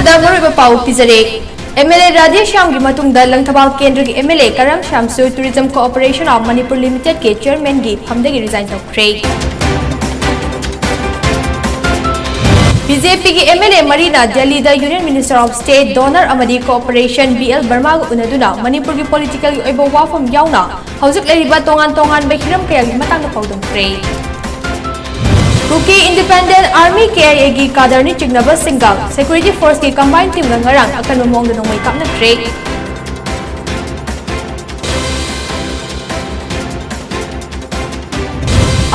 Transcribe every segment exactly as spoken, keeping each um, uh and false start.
ꯗ ꯃꯔꯨꯑꯣꯏꯕ ꯄꯥꯎ ꯄꯤꯖꯔꯦ꯫ MLA ꯔꯥꯙꯦ ꯁ꯭ꯌꯥꯝꯒꯤ ꯃꯇꯨꯡꯗ ꯂꯪꯊꯕꯥꯜ ꯀꯦꯟꯗ꯭ꯔꯒꯤ MLA ꯀꯔꯝ ꯁ꯭ꯌꯥꯝꯁꯨ Tourism Corporation of Manipur Limited ꯀꯤ chairman ꯒꯤ ꯐꯝꯗꯒꯤ resign ꯇꯧꯈ꯭ꯔꯦ꯫ BJP ꯒꯤ MLA ꯃꯔꯤꯅ ꯗꯦꯜꯂꯤꯗ Union Minister of State, DoNER ꯑꯃꯗꯤ Cooperation B L ꯕꯔꯃꯥꯒ ꯎꯅꯗꯨꯅ ꯃꯅꯤꯄꯨꯔꯒꯤ political ꯒꯤ ꯑꯣꯏꯕ ꯋꯥꯐꯝ ꯌꯥꯎꯅ ꯍꯧꯖꯤꯛ ꯂꯩꯔꯤꯕ ꯇꯣꯉꯥꯟ ꯇꯣꯉꯥꯟꯕ ꯍꯤꯔꯝ ꯀꯌꯥꯒꯤ ꯃꯇꯥꯡꯗ ꯄꯥꯎꯗꯝꯈ꯭ꯔꯦ꯫ Kuki Independent Army, KIA ꯒꯤ cadre ꯅ ꯆꯤꯡꯅꯕꯁꯤꯡꯒ security force ꯀꯤ combined team ꯒ ꯉꯔꯥꯡ ꯑꯀꯟꯕ ꯃꯑꯣꯡꯗ ꯅꯣꯡꯃꯩ ꯀꯥꯞꯅꯈ꯭ꯔꯦ꯫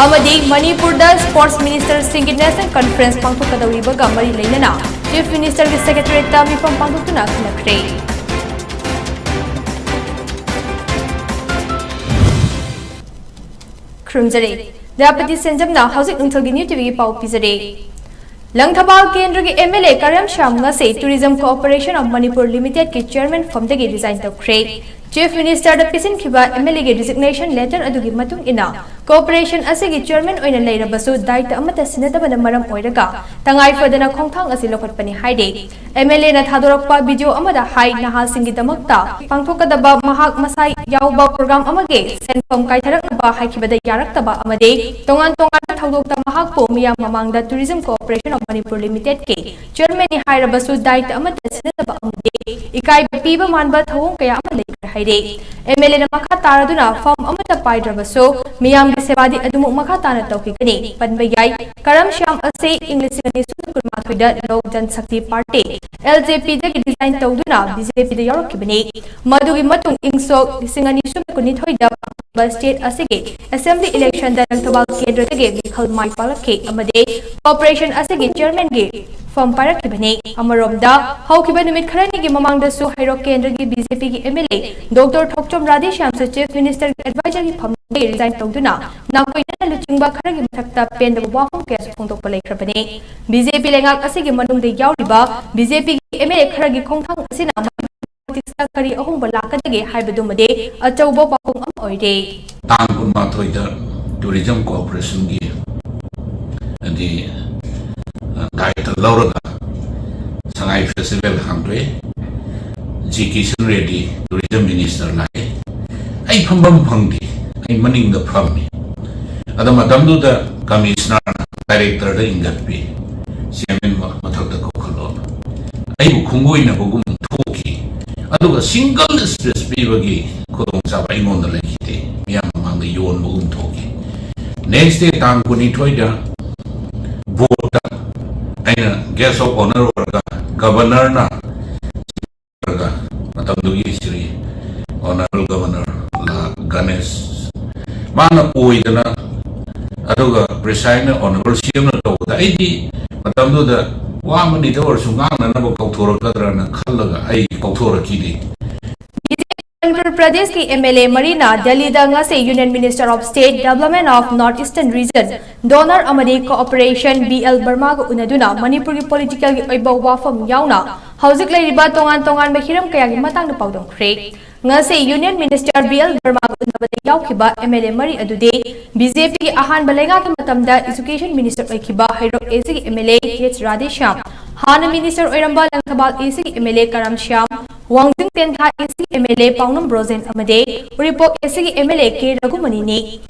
ꯑꯃꯗꯤ ꯃꯅꯤꯄꯨꯔꯗ sports minister ꯁꯤꯡꯒꯤ national conference ꯄꯥꯡꯊꯣꯛꯀꯗꯧꯔꯤꯕꯒ ꯃꯔꯤ ꯂꯩꯅꯅ Chief Minister ꯒꯤ secretariat ꯇ ꯃꯤꯐꯝ ꯄꯥꯡꯊꯣꯛꯇꯨꯅ ꯈꯟꯅꯈ꯭ꯔꯦ꯫ ꯈꯨꯔꯨꯝꯖꯔꯤ꯫ ꯗꯌꯥꯄꯇꯤ ꯁꯦꯟꯖꯝꯅ ꯍꯧꯖꯤꯛ ꯅꯨꯡꯊꯤꯜꯒꯤ New TV ꯒꯤ ꯄꯥꯎ ꯄꯤꯖꯔꯤ꯫ ꯂꯪꯊꯕꯥꯜ ꯀꯦꯟꯗ꯭ꯔꯒꯤ MLA ꯀꯔꯝ ꯁ꯭ꯌꯥꯝ ꯉꯁꯤ Tourism Corporation of Manipur Limited ꯀꯤ chairman ꯐꯝꯗꯒꯤ resign ꯇꯧꯈ꯭ꯔꯦ꯫ Chief Minister ꯗ ꯄꯤꯁꯤꯟꯈꯤꯕ MLA ꯒꯤ resignation letter ꯑꯗꯨꯒꯤ ꯃꯇꯨꯡ ꯏꯟꯅ, corporation ꯑꯁꯤꯒꯤ chairman ꯑꯣꯏꯅ ꯂꯩꯔꯕꯁꯨ ꯗꯥꯌꯤꯠꯇ ꯑꯃꯠꯇ ꯁꯤꯟꯅꯗꯕꯅ ꯃꯔꯝ ꯑꯣꯏꯔꯒ ꯇꯉꯥꯏ ꯐꯗꯅ ꯈꯣꯡꯊꯥꯡ ꯑꯁꯤ ꯂꯧꯈꯠꯄꯅꯤ ꯍꯥꯏꯔꯤ꯫ MLA ꯅ ꯊꯥꯗꯣꯔꯛꯄ video ꯑꯃꯗ ꯍꯥꯏ, ꯅꯍꯥꯁꯤꯡꯒꯤꯗꯃꯛꯇ ꯄꯥꯡꯊꯣꯛꯀꯗꯕ ꯃꯍꯥꯛ ꯃꯁꯥ ꯌꯥꯎꯕ program ꯑꯃꯒꯤ ꯁꯦꯟꯐꯝ ꯀꯥꯏꯊꯔꯛꯅꯕ ꯍꯥꯏꯈꯤꯕꯗ ꯌꯥꯔꯛꯇꯕ ꯑꯃꯗꯤ ꯇꯣꯉꯥꯟ ꯇꯣꯉꯥꯟꯕ ꯊꯧꯗꯣꯛꯇ ꯃꯍꯥꯛꯄꯨ ꯃꯤꯌꯥꯝ ꯃꯃꯥꯡꯗ Tourism Corporation of Manipur Limited ꯀꯤ chairman ꯅꯤ ꯍꯥꯏꯔꯕꯁꯨ ꯗꯥꯌꯤꯠꯇ ꯑꯃꯠꯇ ꯁꯤꯟꯅꯗꯕ ꯑꯃꯗꯤ ꯏꯀꯥꯏꯕ ꯄꯤꯕ ꯃꯥꯟꯕ ꯊꯧꯑꯣꯡ ꯀꯌꯥ ꯑꯃ ꯂꯩꯈ꯭ꯔꯦ ꯍꯥꯏꯔꯤ꯫ MLA ꯅ ꯃꯈꯥ ꯇꯥꯔꯗꯨꯅ ꯐꯝ ꯑꯃꯠꯇ ꯄꯥꯏꯗ꯭ꯔꯕꯁꯨ ꯃꯤꯌꯥꯝꯒꯤ ꯁꯦꯕꯥꯗꯤ ꯑꯗꯨꯃꯛ ꯃꯈꯥ ꯇꯥꯅ ꯇꯧꯈꯤꯒꯅꯤ ꯄꯟꯕ ꯌꯥꯏ꯫ ꯀꯔꯝ ꯁ꯭ꯌꯥꯝ ꯑꯁꯤ ꯏꯪ ꯂꯤꯁꯤꯡ ꯑꯅꯤ ꯁꯨꯞꯅ ꯀꯨꯟꯃꯥꯊꯣꯏꯗ ꯂꯣꯛ ꯖꯟ ꯁꯛꯇꯤ ꯄꯥꯔꯇꯤ, LJP ꯗꯒꯤ resign ꯇꯧꯗꯨꯅ BJP ꯗ ꯌꯥꯎꯔꯛꯈꯤꯕꯅꯤ꯫ ꯃꯗꯨꯒꯤ ꯃꯇꯨꯡ ꯏꯪ ꯁꯣꯛ ꯂꯤꯁꯤꯡ ꯑꯅꯤ ꯁꯨꯞꯅ ꯀꯨꯟꯅꯤꯊꯣꯏꯗ ꯄꯥꯡꯊꯣꯛꯄ state ꯑꯁꯤꯒꯤ assembly election ꯗ ꯂꯪꯊꯕꯥꯜ ꯀꯦꯟꯗ꯭ꯔꯗꯒꯤ ꯃꯤꯈꯜ ꯃꯥꯏ ꯄꯥꯛꯂꯛꯈꯤ ꯑꯃꯗꯤ corporation ꯑꯁꯤꯒꯤ chairman ꯒꯤ ꯐꯝ ꯄꯥꯏꯔꯛꯈꯤꯕꯅꯤ꯫ ꯑꯃꯔꯣꯝꯗ, ꯍꯧꯈꯤꯕ ꯅꯨꯃꯤꯠ ꯈꯔꯅꯤꯒꯤ ꯃꯃꯥꯡꯗꯁꯨ ꯍꯩꯔꯣꯛ ꯀꯦꯟꯗ꯭ꯔꯒꯤ BJP ꯒꯤ MLA Doctor ꯊꯣꯛꯆꯣꯝ ꯔꯥꯙꯦꯁ꯭ꯌꯥꯝꯁꯨ Chief Minister ꯒꯤ advisor ꯒꯤ ꯐꯝꯗꯒꯤ resign ꯇꯧꯗꯨꯅ ꯅꯥꯀꯣꯏꯅꯅ ꯂꯨꯆꯤꯡꯕ ꯈꯔꯒꯤ ꯃꯊꯛꯇ ꯄꯦꯟꯗꯕ ꯋꯥꯐꯝ ꯀꯌꯥꯁꯨ ꯐꯣꯡꯗꯣꯛꯄ ꯂꯩꯈ꯭ꯔꯕꯅꯤ꯫ BJP ꯂꯩꯉꯥꯛ ꯑꯁꯤꯒꯤ ꯃꯅꯨꯡꯗ ꯌꯥꯎꯔꯤꯕ BJP ꯒꯤ MLA ꯈꯔꯒꯤ ꯈꯣꯡꯊꯥꯡ ꯑꯁꯤꯅ politics ꯇ ꯀꯔꯤ ꯑꯍꯣꯡꯕ ꯂꯥꯛꯀꯗꯒꯦ ꯍꯥꯏꯕꯗꯨꯃꯗꯤ ꯑꯆꯧꯕ ꯄꯥꯎꯈꯨꯝ ꯑꯃ ꯑꯣꯏꯔꯦ꯫ ꯇꯥꯡ ꯀꯨꯟꯃꯥꯊꯣꯏꯗ Tourism Corporation ꯒꯤ, ꯍꯥꯏꯗꯤ, ꯑ, ꯗꯥꯌꯤꯠꯇ ꯂꯧꯔꯒ ꯁꯉꯥꯏ ꯐꯦꯁꯇꯤꯚꯦꯜ ꯍꯥꯡꯗꯣꯛꯑꯦ꯫ G Kishan Reddy, tourism minister, ꯂꯥꯛꯑꯦ꯫ ꯑꯩ ꯐꯝꯐꯝ ꯐꯪꯗꯦ, ꯑꯩ ꯃꯅꯤꯡꯗ ꯐꯝꯃꯤ꯫ ꯑꯗ ꯃꯇꯝꯗꯨꯗ ꯀꯃꯤꯁꯅꯔꯅ ꯗꯥꯏꯔꯦꯛꯇꯔꯗ ꯏꯟꯒꯠꯄꯤ, "ꯆꯤꯌꯔꯃꯦꯟ ꯃ-, ꯃꯊꯛꯇ ꯀꯧꯈꯠꯂꯣ"꯫ ꯑꯩꯕꯨ ꯈꯣꯡꯒꯣꯏꯅꯕꯒꯨꯝ ꯊꯣꯛꯈꯤ꯫ ꯑꯗꯨꯒ ꯁꯤꯡꯒꯜ ꯁ꯭ꯄꯤꯆ ꯄꯤꯕꯒꯤ ꯈꯨꯗꯣꯡꯆꯥꯕ ꯑꯩꯉꯣꯟꯗ ꯂꯩꯈꯤꯗꯦ꯫ ꯃꯤꯌꯥꯝ ꯃꯃꯥꯡꯗ ꯌꯣꯟꯕꯒꯨꯝ ꯊꯣꯛꯈꯤ꯫ ꯅꯦꯛꯁ ꯗꯦ, ꯇꯥꯡ ꯀꯨꯟꯅꯤꯊꯣꯏꯗ ꯕꯣꯔꯗꯇ ꯑꯩꯅ ꯒꯦꯁ ꯑꯣꯐ ꯑꯣꯅꯔ ꯑꯣꯏꯔꯒ ꯒꯕꯔꯅꯔꯅ ꯃꯇꯝꯗꯨꯒꯤ ꯁ꯭ꯔꯤ ꯑꯣꯅꯔꯦꯕꯜ ꯒꯕꯔꯅꯔ ꯂꯥ ꯒꯅꯦꯁ, ꯃꯥꯅ ꯑꯣꯏꯗꯅ, ꯑꯗꯨꯒ ꯄ꯭ꯔꯤꯁꯥꯏꯗꯅ ꯑꯣꯅꯔꯦꯕꯜ ꯁꯤ ꯑꯦꯝꯅ ꯇꯧꯕꯗ, ꯑꯩꯗꯤ ꯃꯇꯝꯗꯨꯗ ꯋꯥ ꯑꯃꯅꯤꯗ ꯑꯣꯏꯔꯁꯨ ꯉꯥꯡꯅꯅꯕ ꯀꯧꯊꯣꯔꯛꯀꯗ꯭ꯔꯅ ꯈꯜꯂꯒ ꯑꯩ ꯀꯧꯊꯣꯔꯛꯈꯤꯗꯦ꯫ ꯃꯅꯤꯄꯨꯔ ꯄ꯭ꯔꯗꯦꯁꯀꯤ ꯑꯦꯝ ꯑꯦꯜ ꯑꯦ ꯃꯔꯤꯅ ꯗꯦꯜꯂꯤꯗ ꯉꯁꯤ Union Minister of State Development of North Eastern Region, DoNER ꯑꯃꯗꯤ Cooperation, ꯕꯤ ꯑꯦꯜ ꯕꯔꯃꯥꯒ ꯎꯅꯗꯨꯅ ꯃꯅꯤꯄꯨꯔꯒꯤ ꯄꯣꯂꯤꯇꯤꯀꯦꯜꯒꯤ ꯑꯣꯏꯕ ꯋꯥꯐꯝ ꯌꯥꯎꯅ ꯍꯧꯖꯤꯛ ꯂꯩꯔꯤꯕ ꯇꯣꯉꯥꯟ ꯇꯣꯉꯥꯟꯕ ꯍꯤꯔꯝ ꯀꯌꯥꯒꯤ ꯃꯇꯥꯡꯗ ꯄꯥꯎꯗꯝꯈ꯭ꯔꯦ꯫ ꯉꯁꯤ Union Minister ꯕꯤ ꯑꯦꯜ ꯕꯔꯃꯥꯒ ꯎꯅꯕꯗ ꯌꯥꯎꯈꯤꯕ ꯑꯦꯝ ꯑꯦꯜ ꯑꯦ ꯃꯔꯤ ꯑꯗꯨꯗꯤ ꯕꯤ ꯖꯦ ꯄꯤꯒꯤ ꯑꯍꯥꯟꯕ ꯂꯩꯉꯥꯛꯀꯤ ꯃꯇꯝꯗ Education Minister ꯑꯣꯏꯈꯤꯕ ꯍꯩꯔꯣꯛ ꯑꯦ ꯁꯤꯒꯤ M L A K H Radheshyam, ꯍꯥꯟꯅ ꯃꯤꯅꯤꯁꯇꯔ ꯑꯣꯏꯔꯝꯕ ꯂꯪꯊꯕꯥꯜ ꯑꯦ ꯁꯤꯒꯤ ꯑꯦꯝ ꯑꯦꯜ ꯑꯦ ꯀꯔꯝ ꯁ꯭ꯌꯥꯝ, ꯋꯥꯡꯖꯤꯡ ꯇꯦꯟꯊꯥ ꯑꯦ ꯁꯤꯒꯤ ꯑꯦꯝ ꯑꯦꯜ ꯑꯦ ꯄꯥꯎꯅꯝ ꯕ꯭ꯔꯣꯖꯦꯟ ꯑꯃꯗꯤ ꯎꯔꯤꯄꯣꯛ ꯑꯦ ꯁꯤꯒꯤ ꯑꯦꯝ ꯑꯦꯜ ꯑꯦ ꯀꯦ ꯔꯘꯨꯃꯅꯤꯅꯤ꯫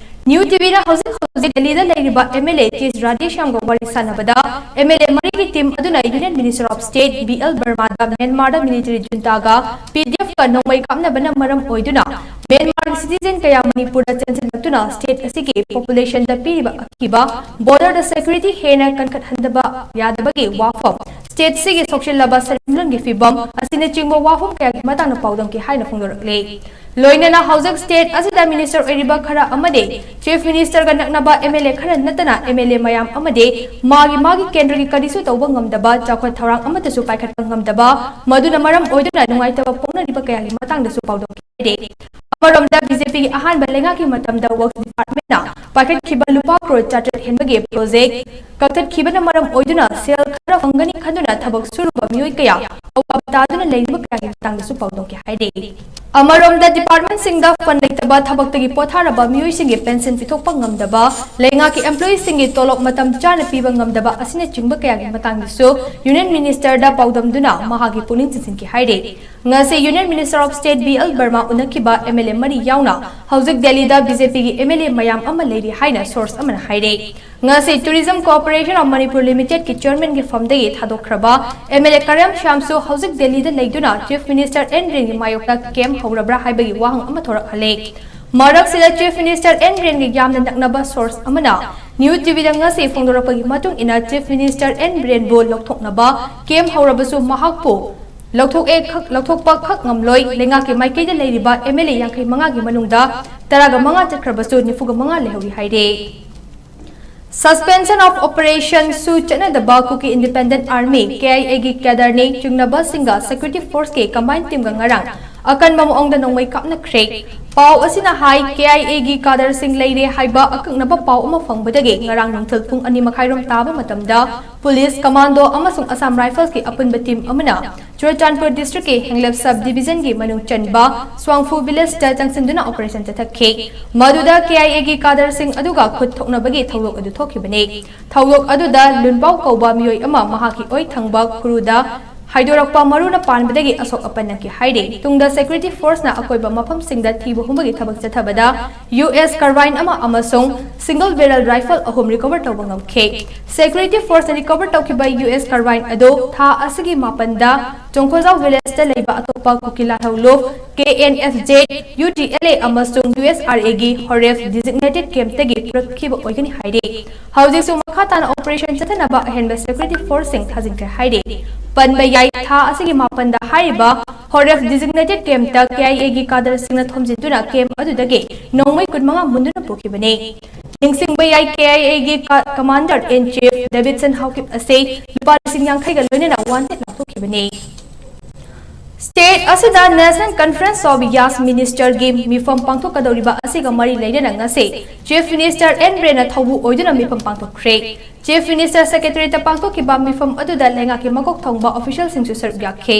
ꯅ꯭ꯌꯨ ꯇꯤ ꯚꯤꯅ ꯍꯧꯖꯤꯛ ꯍꯧꯖꯤꯛ ꯗꯦꯜꯂꯤꯗ ꯂꯩꯔꯤꯕ M L A K H ꯔꯥꯙꯦꯁ꯭ꯌꯥꯝꯒ ꯋꯥꯔꯤ ꯁꯥꯟꯅꯕꯗ, ꯑꯦꯝ ꯑꯦꯜ ꯑꯦ ꯃꯔꯤꯒꯤ ꯇꯤꯝ ꯑꯗꯨꯅ Union Minister of State B L ꯕꯔꯃꯥꯗ ꯃ꯭ꯌꯥꯟꯃꯥꯔꯗ ꯃꯤꯂꯤꯇꯔꯤ ꯖꯨꯟꯇꯥꯒ ꯄꯤ ꯗꯤ ꯑꯦꯐꯀ ꯅꯣꯡꯃꯩ ꯀꯥꯞꯅꯕꯅ ꯃꯔꯝ ꯑꯣꯏꯗꯨꯅ ꯃ꯭ꯌꯥꯟꯃꯥꯔꯒꯤ ꯁꯤꯇꯤꯖꯦꯟ ꯀꯌꯥ ꯃꯅꯤꯄꯨꯔꯗ ꯆꯦꯟꯁꯤꯜꯂꯛꯇꯨꯅ ꯁ꯭ꯇꯦꯠ ꯑꯁꯤꯒꯤ ꯄꯣꯄꯨꯂꯦꯁꯟꯗ ꯄꯤꯔꯤꯕ ꯑꯀꯤꯕ, ꯕꯣꯔꯗꯔꯗ ꯁꯦꯀ꯭ꯌꯨꯔꯤꯇꯤ ꯍꯦꯟꯅ ꯀꯟꯈꯠꯍꯟꯗꯕ ꯌꯥꯗꯕꯒꯤ ꯋꯥꯐꯝ, ꯁ꯭ꯇꯦꯠꯁꯤꯒꯤ ꯁꯣꯛꯆꯤꯜꯂꯕ ꯁꯦꯟꯃꯤꯠꯂꯣꯟꯒꯤ ꯐꯤꯕꯝ ꯑꯁꯤꯅꯆꯤꯡꯕ ꯋꯥꯐꯝ ꯀꯌꯥꯒꯤ ꯃꯇꯥꯡꯗ ꯄꯥꯎꯗꯝꯈꯤ ꯍꯥꯏꯅ ꯐꯣꯡꯗꯣꯔꯛꯂꯤ꯫ ꯂꯣꯏꯅꯅ ꯍꯧꯖꯤꯛ ꯁ꯭ꯇꯦꯠ ꯑꯁꯤꯗ ꯃꯤꯅꯤꯁꯇꯔ ꯑꯣꯏꯔꯤꯕ ꯈꯔ ꯑꯃꯗꯤ ꯆꯤꯐ ꯃꯤꯅꯤꯁꯇꯔꯒ ꯅꯛꯅꯕ ꯑꯦꯝ ꯑꯦꯜ ꯑꯦ ꯈꯔ ꯅꯠꯇꯅ ꯑꯦꯝ ꯑꯦꯜ ꯑꯦ ꯃꯌꯥꯝ ꯑꯃꯗꯤ ꯃꯥꯒꯤ ꯃꯥꯒꯤ ꯀꯦꯟꯗ꯭ꯔꯒꯤ ꯀꯔꯤꯁꯨ ꯇꯧꯕ ꯉꯝꯗꯕ, ꯆꯥꯎꯈꯠ ꯊꯧꯔꯥꯡ ꯑꯃꯠꯇꯁꯨ ꯄꯥꯏꯈꯠꯄ ꯉꯝꯗꯕ, ꯃꯗꯨꯅ ꯃꯔꯝ ꯑꯣꯏꯗꯨꯅ ꯅꯨꯡꯉꯥꯏꯇꯕ ꯐꯣꯡꯅꯔꯤꯕ ꯀꯌꯥꯒꯤ ꯃꯇꯥꯡꯗꯁꯨ ꯄꯥꯎꯗꯝꯈꯤ꯫ ꯑꯃꯔꯣꯝꯗ ꯕꯤ ꯖꯦ ꯄꯤꯒꯤ ꯑꯍꯥꯟꯕ ꯂꯩꯉꯥꯛꯀꯤ ꯃꯇꯝꯗ ꯋꯛꯐ ꯗꯤꯄꯥꯔꯠꯃꯦꯟꯅ ꯄꯥꯏꯈꯠꯈꯤꯕ ꯂꯨꯄꯥ ꯀ꯭ꯔꯣꯔ ꯆꯥꯇ꯭ꯔꯦꯠ ꯍꯦꯟꯕꯒꯤ ꯄ꯭ꯔꯣꯖꯦꯛ ꯀꯛꯊꯠꯈꯤꯕꯅ ꯃꯔꯝ ꯑꯣꯏꯗꯨꯅ ꯁꯦꯜ ꯈꯔ ꯐꯪꯒꯅꯤ ꯈꯟꯗꯨꯅ ꯊꯕꯛ ꯁꯨꯔꯨꯕ ꯃꯤꯑꯣꯏ ꯀꯌꯥ ꯑꯋꯥꯕ ꯇꯥꯗꯨꯅ ꯂꯩꯔꯤꯕ ꯀꯌꯥꯒꯤ ꯃꯇꯥꯡꯗꯁꯨ ꯄꯥꯎꯗꯝꯈꯤ ꯍꯥꯏꯔꯤ꯫ ꯑꯃꯔꯣꯝꯗ, ꯗꯤꯄꯥꯔꯠꯃꯦꯟꯁꯤꯡꯗ ꯐꯟ ꯂꯩꯇꯕ ꯊꯕꯛꯇꯒꯤ ꯄꯣꯊꯥꯔꯕ ꯃꯤꯑꯣꯏꯁꯤꯡꯒꯤ ꯄꯦꯟꯁꯤꯟ ꯄꯤꯊꯣꯛꯄ ꯉꯝꯗꯕ, ꯂꯩꯉꯥꯛꯀꯤ ꯑꯦꯝꯄ꯭ꯂꯣꯌꯤꯁꯤꯡꯒꯤ ꯇꯣꯂꯣꯞ ꯃꯇꯝ ꯆꯥꯅ ꯄꯤꯕ ꯉꯝꯗꯕ ꯑꯁꯤꯅꯆꯤꯡꯕ ꯀꯌꯥꯒꯤ ꯃꯇꯥꯡꯗꯁꯨ ꯌꯨꯅꯤꯌꯟ ꯃꯤꯅꯤꯁꯇꯔꯗ ꯄꯥꯎꯗꯝꯗꯨꯅ ꯃꯍꯥꯛꯀꯤ ꯄꯨꯛꯅꯤꯡ ꯆꯤꯡꯁꯤꯟꯈꯤ ꯍꯥꯏꯔꯤ꯫ ꯉꯁꯤ union minister of state B L Barma ꯎꯅꯈꯤꯕ ꯑꯦꯝ ꯑꯦꯜ ꯑꯦ ꯃꯔꯤ ꯌꯥꯎꯅ ꯍꯧꯖꯤꯛ ꯗꯦꯜꯂꯤꯗ ꯕꯤ ꯖꯦ ꯄꯤꯒꯤ ꯑꯦꯝ ꯑꯦꯜ ꯑꯦ ꯃꯌꯥꯝ ꯑꯃ ꯂꯩꯔꯤ ꯍꯥꯏꯅ ꯁꯣꯔꯁ ꯑꯃꯅ ꯍꯥꯏꯔꯦ꯫ ꯉꯁꯤ Tourism Corporation of Manipur Limitedꯀꯤ ꯆꯤꯌꯔꯃꯦꯟꯒꯤ ꯐꯝꯗꯒꯤ ꯊꯥꯗꯣꯛꯈ꯭ꯔꯕ ꯑꯦꯝ ꯑꯦꯜ ꯑꯦ ꯀꯔꯦꯝ ꯁ꯭ꯌꯥꯝꯁꯨ ꯍꯧꯖꯤꯛ ꯗꯦꯜꯂꯤꯗ ꯂꯩꯗꯨꯅ ꯆꯤꯐ ꯃꯤꯅꯤꯁꯇꯔ ꯑꯦꯟ ꯕꯤꯔꯦꯟꯒꯤ ꯃꯥꯌꯣꯛꯇ ꯀꯦꯝ ꯍꯧꯔꯕ꯭ꯔꯥ ꯍꯥꯏꯕꯒꯤ ꯋꯥꯍꯪ ꯑꯃ ꯊꯣꯔꯛꯍꯜꯂꯦ꯫ ꯃꯔꯛꯁꯤꯗ, ꯆꯤꯐ ꯃꯤꯅꯤꯁꯇꯔ ꯑꯦꯟ ꯕꯤꯔꯦꯟꯒꯤ ꯌꯥꯝꯅ ꯅꯛꯅꯕ ꯁꯣꯔꯁ ꯑꯃꯅ ꯅ꯭ꯌꯨ ꯇꯤ ꯚꯤꯗ ꯉꯁꯤ ꯐꯣꯡꯗꯣꯔꯛꯄꯒꯤ ꯃꯇꯨꯡ ꯏꯟꯅ, ꯆꯤꯐ ꯃꯤꯅꯤꯁꯇꯔ ꯑꯦꯟ ꯕꯤꯔꯦꯟꯕꯨ ꯂꯧꯊꯣꯛꯅꯕ ꯀꯦꯝ ꯍꯧꯔꯕꯁꯨ ꯃꯍꯥꯛꯄꯨ ꯂꯧꯊꯣꯛꯑꯦ ꯈꯛ-, ꯂꯧꯊꯣꯛꯄ ꯈꯛ ꯉꯝꯂꯣꯏ꯫ ꯂꯩꯉꯥꯛꯀꯤ ꯃꯥꯏꯀꯩꯗ ꯂꯩꯔꯤꯕ ꯑꯦꯝ ꯑꯦꯜ ꯑꯦ ꯌꯥꯡꯈꯩ ꯃꯉꯥꯒꯤ ꯃꯅꯨꯡꯗ ꯇꯔꯥꯒ ꯃꯉꯥ ꯆꯠꯈ꯭ꯔꯕꯁꯨ ꯅꯤꯐꯨꯒ ꯃꯉꯥ ꯂꯩꯍꯧꯔꯤ ꯍꯥꯏꯔꯦ꯫ Suspension of Operationꯁꯨ ꯆꯠꯅꯗꯕ Kuki Independent Army, ꯀꯦ ꯑꯥꯏ ꯑꯦꯒꯤ cadreꯅꯤ ꯆꯤꯡꯅꯕꯁꯤꯡꯒ security forceꯀꯤ combined teamꯒ ꯉꯔꯥꯡ ꯑꯀꯟꯕ ꯃꯑꯣꯡꯗ ꯅꯣꯡꯃꯩ ꯀꯥꯞꯅꯈ꯭ꯔꯦ꯫ ꯄꯥꯎ ꯑꯁꯤꯅ ꯍꯥꯏ, ꯀꯦ ꯑꯥꯏ ꯑꯦꯒꯤ cadreꯁꯤꯡ ꯂꯩꯔꯦ ꯍꯥꯏꯕ ꯑꯀꯛꯅꯕ ꯄꯥꯎ ꯑꯃ ꯐꯪꯕꯗꯒꯤ ꯉꯔꯥꯡ ꯅꯨꯡꯊꯤꯜ ꯄꯨꯡ ꯑꯅꯤ ꯃꯈꯥꯏꯔꯣꯝ ꯇꯥꯕ ꯃꯇꯝꯗ police, commando ꯑꯃꯁꯨꯡ Assam Riflesꯀꯤ ꯑꯄꯨꯟꯕ team ꯑꯃꯅ ꯆꯨꯔꯆꯥꯟꯄꯨꯔ districtꯀꯤ ꯍꯦꯡꯂꯦꯞ sub divisionꯒꯤ ꯃꯅꯨꯡ ꯆꯟꯕ ꯁ꯭ꯋꯥꯡꯐꯨ villageꯇ ꯆꯪꯁꯤꯟꯗꯨꯅ operation ꯆꯠꯊꯈꯤ꯫ ꯃꯗꯨꯗ ꯀꯦ ꯑꯥꯏ ꯑꯦꯒꯤ cadreꯁꯤꯡ ꯑꯗꯨꯒ ꯈꯨꯠ ꯊꯣꯛꯅꯕꯒꯤ ꯊꯧꯗꯣꯛ ꯑꯗꯨ ꯊꯣꯛꯈꯤꯕꯅꯤ꯫ ꯊꯧꯗꯣꯛ ꯑꯗꯨꯗ ꯂꯨꯟꯄꯥꯎ ꯀꯧꯕ ꯃꯤꯑꯣꯏ ꯑꯃ ꯃꯍꯥꯛꯀꯤ ꯑꯣꯏ ꯊꯪꯕ ꯈꯨꯔꯨꯗ ꯍꯥꯏꯗꯣꯔꯛꯄ ꯃꯔꯨꯅ ꯄꯥꯟꯕꯗꯒꯤ ꯑꯁꯣꯛ ꯑꯄꯟ ꯅꯪꯈꯤ ꯍꯥꯏꯔꯤ꯫ ꯇꯨꯡꯗ security forceꯅ ꯑꯀꯣꯏꯕ ꯃꯐꯝꯁꯤꯡꯗ ꯊꯤꯕ ꯍꯨꯝꯕꯒꯤ ꯊꯕꯛ ꯆꯠꯊꯕꯗ ꯌꯨ ꯑꯦꯁ carbine ꯑꯃ ꯑꯃꯁꯨꯡ single barrel rifle ꯑꯍꯨꯝ recover ꯇꯧꯕ ꯉꯝꯈꯤ꯫ Security forceꯅ recover ꯇꯧꯈꯤꯕ ꯌꯨ ꯑꯦꯁ carbine ꯑꯗꯨ ꯊꯥ ꯑꯁꯤꯒꯤ ꯃꯥꯄꯟꯗ ꯆꯣꯡꯈꯣꯖꯥꯎ villageꯇ ꯂꯩꯕ ꯑꯇꯣꯞꯄ Kuki Lalhoulup, K N F Z, U T L A ꯑꯃꯁꯨꯡ ꯌꯨ ꯑꯦꯁ ꯑꯥꯔ ꯑꯦꯒꯤ ꯍꯣꯔꯦꯐ designated campꯇꯒꯤ ꯄꯨꯔꯛꯈꯤꯕ ꯑꯣꯏꯒꯅꯤ ꯍꯥꯏꯔꯤ꯫ ꯍꯧꯖꯤꯛꯁꯨ ꯃꯈꯥ ꯇꯥꯅ operation ꯆꯠꯊꯅꯕ ꯑꯍꯦꯟꯕ security forceꯁꯤꯡ ꯊꯥꯖꯤꯟꯈ꯭ꯔꯦ ꯍꯥꯏꯔꯤ꯫ ꯄꯟꯕ ꯌꯥꯏ, ꯊꯥ ꯑꯁꯤꯒꯤ ꯃꯥꯄꯟꯗ ꯍꯥꯏꯔꯤꯕ ꯍꯣꯔꯦꯐ designated campꯇ ꯀꯦ ꯑꯥꯏ ꯑꯦꯒꯤ cadreꯁꯤꯡꯅ ꯊꯣꯝꯖꯤꯟꯗꯨꯅ camp ꯑꯗꯨꯗꯒꯤ ꯅꯣꯡꯃꯩ ꯀꯨꯟꯃꯉꯥ ꯃꯨꯟꯗꯨꯅ ꯄꯨꯈꯤꯕꯅꯤ꯫ ꯅꯤꯡꯁꯤꯡꯕ ꯌꯥꯏ, ꯀꯦ ꯑꯥꯏ ꯑꯦꯒꯤ ꯀ-, commander in chief Davidson Haokip ꯑꯁꯤ ꯂꯨꯄꯥ ꯂꯤꯁꯤꯡ ꯌꯥꯡꯈꯩꯒ ꯂꯣꯏꯅꯅ wanted ꯂꯥꯎꯊꯣꯛꯈꯤꯕꯅꯤ꯫ State ꯑꯁꯤꯗ National Conference of Yas Minister ꯒꯤ ꯃꯤꯐꯝ ꯄꯥꯡꯊꯣꯛꯀꯗꯧꯔꯤꯕ ꯑꯁꯤꯒ ꯃꯔꯤ ꯂꯩꯅꯅ ꯉꯁꯤ Chief Minister ꯑꯦꯟ ꯕꯤꯔꯦꯟꯅ ꯊꯧꯕꯨ ꯑꯣꯏꯗꯨꯅ ꯃꯤꯐꯝ ꯄꯥꯡꯊꯣꯛꯈ꯭ꯔꯦ꯫ Chief Minister Secretariat ꯇ ꯄꯥꯡꯊꯣꯛꯈꯤꯕ ꯃꯤꯐꯝ ꯑꯗꯨꯗ ꯂꯩꯉꯥꯛꯀꯤ ꯃꯀꯣꯛ ꯊꯣꯡꯕ official ꯁꯤꯡꯁꯨ ꯁꯔꯨꯛ ꯌꯥꯈꯤ꯫